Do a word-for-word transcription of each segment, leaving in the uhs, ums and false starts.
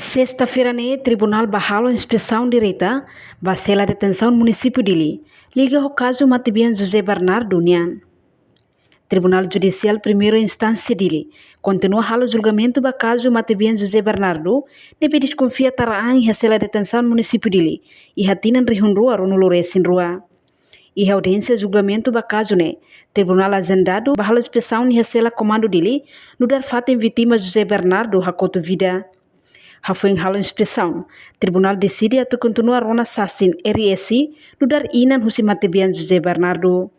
Sesta-feira ne'e, Tribunál bá halo inspesaun direta ba sela detensaun Munisípiu Dili, liga ho kazu matebian José Bernardo nian. Tribunál Judisiál Primeira Instánsia Dili kontinua halo julgamentu ba kazu matebian José Bernardo, ne'ebé deskonfia tara an iha sela detensaun Munisípiu Dili iha tinan rihun rua ruanulu-resin-rua. Iha audiénsia julgamentu ba kazu ne'e, tribunál ajendadu bá halo inspesaun iha sela Komandu Dili, nu'udar fatin vítima José Bernardo hakotu vida. Hafoin halo inspesaun, tribunál deside atu kontinua rona sasin R S, nu'udar inan husi matebian José Bernardo.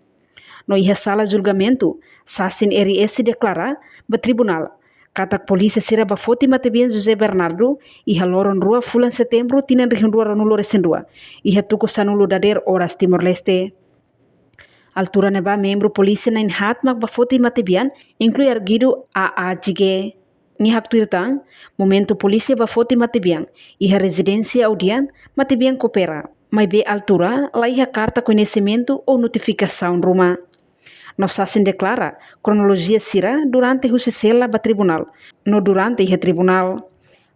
No iha sala julgamentu, sasin R S deklara ba tribunál katak polísia sira bá foti matebian José Bernardo iha loron rua fulan Setembru tinan rihun rua ruanulu-resin-rua, iha tuku sanulu dadeer oras Timor-Leste. Altura ne'ebá membru polísia na'in haat mak bá foti matebian, inklui arguidu A A G G. Nia haktuir tan, momentu polísia bá foti matebian iha rezidénsia Audian, matebian koopera, maibé altura la iha karta koñesimentu ou notifikasaun ruma. No sasin deklara kronolojia sira durante husi sela ba tribunál no durante iha tribunál.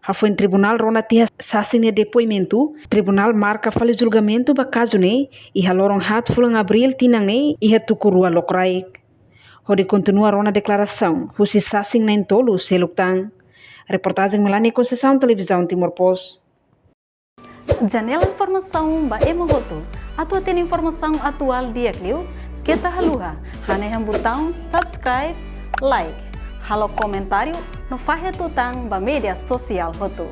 Hafoin tribunál rona tiha sasin nia depoimentu, tribunál marka fali julgamentu ba kazu ne'e iha loron haat fulan Abríl tinan ne'e iha tuku rua lokraik, hodi kontinua rona deklarasaun husi sasin na'in-tolu seluk tan. Reportajen Melania Conceição, Televizaun Timor Post. Janela informasaun ba ema hotu. Atu hatene informasaun atuál di'ak liu, keta haluha hanehan butaun subscribe, like, halo komentáriu no fahe tutan ba média sosiál hotu.